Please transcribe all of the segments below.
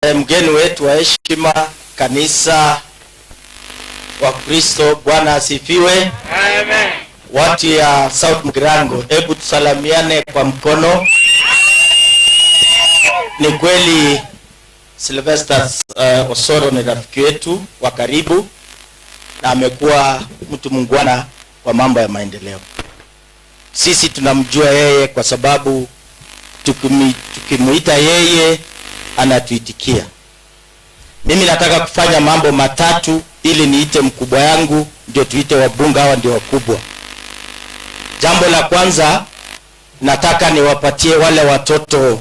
Mgeni wetu wa heshima, kanisa wa Kristo, Bwana asifiwe. Amen. Watu ya South Mugirango, hebu tusalamiane kwa mkono. Ni kweli Sylvester Osoro ni rafiki wetu wa karibu na amekuwa mtu mungwana kwa mambo ya maendeleo. Sisi tunamjua yeye kwa sababu tukimuita yeye anatuitikia. Mimi nataka kufanya mambo matatu ili niite mkubwa yangu, ndio tuite wabunge, hawa ndio wakubwa. Jambo la kwanza nataka niwapatie wale watoto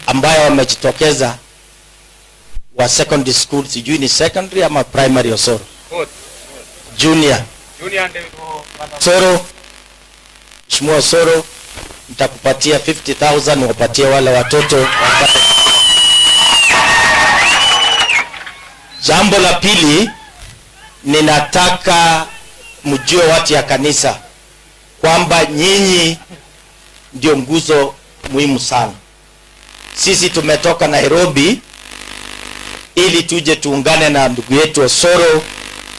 ambayo wamejitokeza wa secondary school, sijui ni secondary ama primary, Osoro Both. Junior. Junior and Osoro, Mheshimiwa Osoro, nitakupatia 50,000 wapatie wale watoto wapate. Jambo la pili, ninataka mjue watu ya kanisa kwamba nyinyi ndio nguzo muhimu sana. Sisi tumetoka Nairobi ili tuje tuungane na ndugu yetu Osoro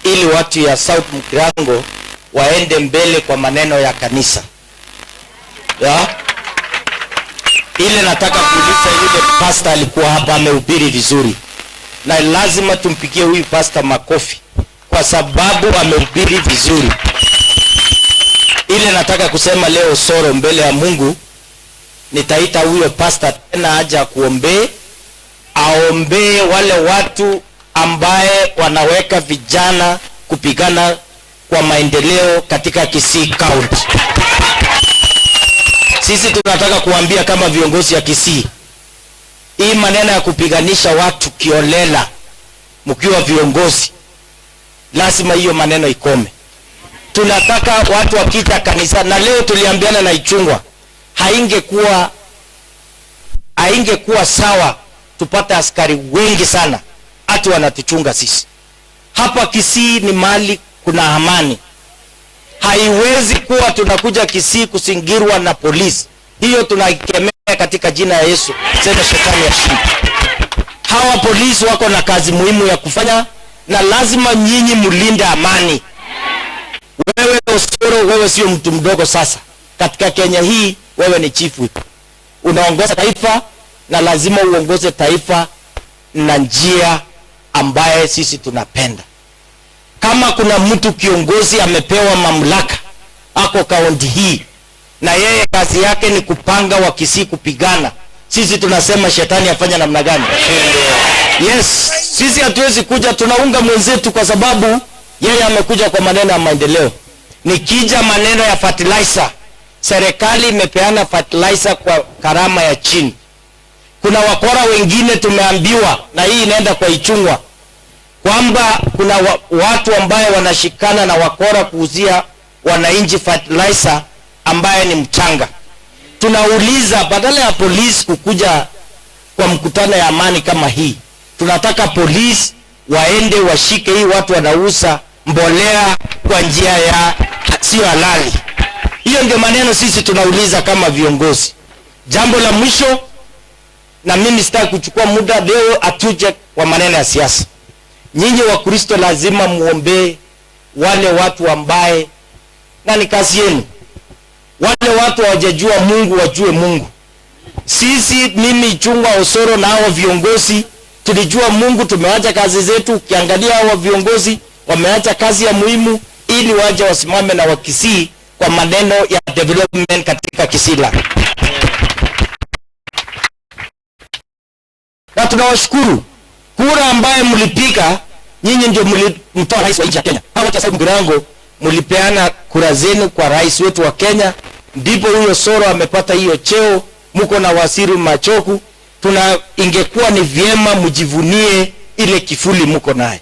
ili watu ya South Mugirango waende mbele kwa maneno ya kanisa. Ya? Ile nataka kuuliza, yule pastor alikuwa hapa amehubiri vizuri, na lazima tumpigie huyu pastor makofi kwa sababu amehubiri vizuri. Ile nataka kusema leo Osoro, mbele ya Mungu, nitaita huyo pastor tena aje akuombee, aombee wale watu ambaye wanaweka vijana kupigana kwa maendeleo katika Kisii County. Sisi tunataka kuambia kama viongozi ya Kisii, hii maneno ya kupiganisha watu kiolela mkiwa viongozi, lazima hiyo maneno ikome. Tunataka watu wakija kanisa, na leo tuliambiana na Ichung'wah, haingekuwa sawa tupate askari wengi sana ati wanatuchunga sisi. Hapa Kisii ni mahali kuna amani. Haiwezi kuwa tunakuja Kisii kusingirwa na polisi. Hiyo tunaikemea katika jina ya Yesu. Sema shetani ashinde. Hawa polisi wako na kazi muhimu ya kufanya, na lazima nyinyi mlinde amani. Wewe Osoro, wewe sio mtu mdogo sasa. Katika Kenya hii wewe ni chief whip. Unaongoza taifa na lazima uongoze taifa na njia ambaye sisi tunapenda. Kama kuna mtu kiongozi amepewa mamlaka ako kaunti hii na yeye kazi yake ni kupanga Wakisii kupigana, sisi tunasema shetani afanya namna gani? Yes, sisi hatuwezi kuja, tunaunga mwenzetu kwa sababu yeye amekuja kwa maneno ya maendeleo. Nikija maneno ya fertilizer, serikali imepeana fertilizer kwa gharama ya chini. Kuna wakora wengine tumeambiwa, na hii inaenda kwa Ichung'wah, kwamba kuna watu ambaye wanashikana na wakora kuuzia wananchi fertilizer ambaye ni mchanga. Tunauliza, badala ya polisi kukuja kwa mkutano ya amani kama hii, tunataka polisi waende washike hii watu wanauza mbolea kwa njia ya sio halali. Hiyo ndio maneno sisi tunauliza kama viongozi. Jambo la mwisho, na mimi sitaki kuchukua muda leo, atuje kwa maneno ya siasa. Nyinyi wa Kristo lazima muombee wale watu ambaye, na ni kazi yenu, wale watu hawajajua Mungu wajue Mungu. Sisi, mimi Ichung'wah, Osoro na hao viongozi tulijua Mungu, tumeacha kazi zetu. Ukiangalia hao viongozi wameacha kazi ya muhimu ili waje wasimame na Wakisii kwa maneno ya development katika Kisii. Na tunawashukuru, kura ambaye mlipiga nyinyi ndio mlimtoa rais wa nchi ya Kenya. Hawa watu wa Mugirango mlipeana kura zenu kwa rais wetu wa Kenya, ndipo huyo Soro amepata hiyo cheo. Mko na Waziri Machogu, ingekuwa ni vyema mjivunie ile kifuli mko naye.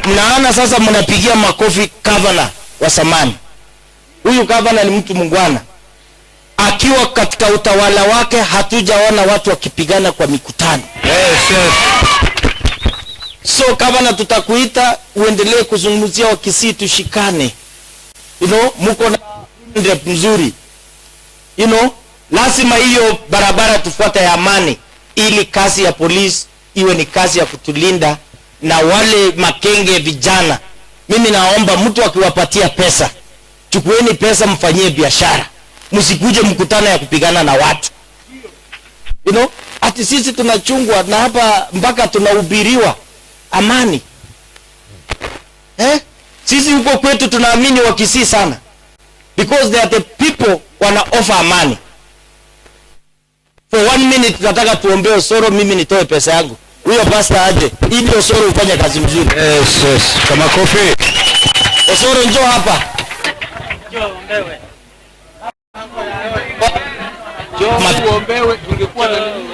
Mnaona sasa mnapigia makofi gavana wa zamani. Huyu gavana ni mtu mungwana. Akiwa katika utawala wake hatujaona watu wakipigana kwa mikutano. Yes, yes. So gavana, tutakuita uendelee kuzungumzia Wakisii, tushikane. Mko na rep mzuri. Lazima hiyo barabara tufuate ya amani. Ili kazi ya polisi iwe ni kazi ya kutulinda na wale makenge vijana. Mimi naomba mtu akiwapatia pesa, chukueni pesa mfanyie biashara, msikuje mkutano ya kupigana na watu. Ati sisi tunachungwa na hapa mpaka tunahubiriwa amani, eh? Sisi huko kwetu tunaamini Wakisii sana because they are the people wana offer amani. For one minute tunataka tuombee Osoro, mimi nitoe pesa yangu, huyo pastor aje ili Osoro ufanye kazi mzuri. Yes. Kwa makofi. Osoro, njoo hapa. Njoo uombewe, tungekuwa na nini?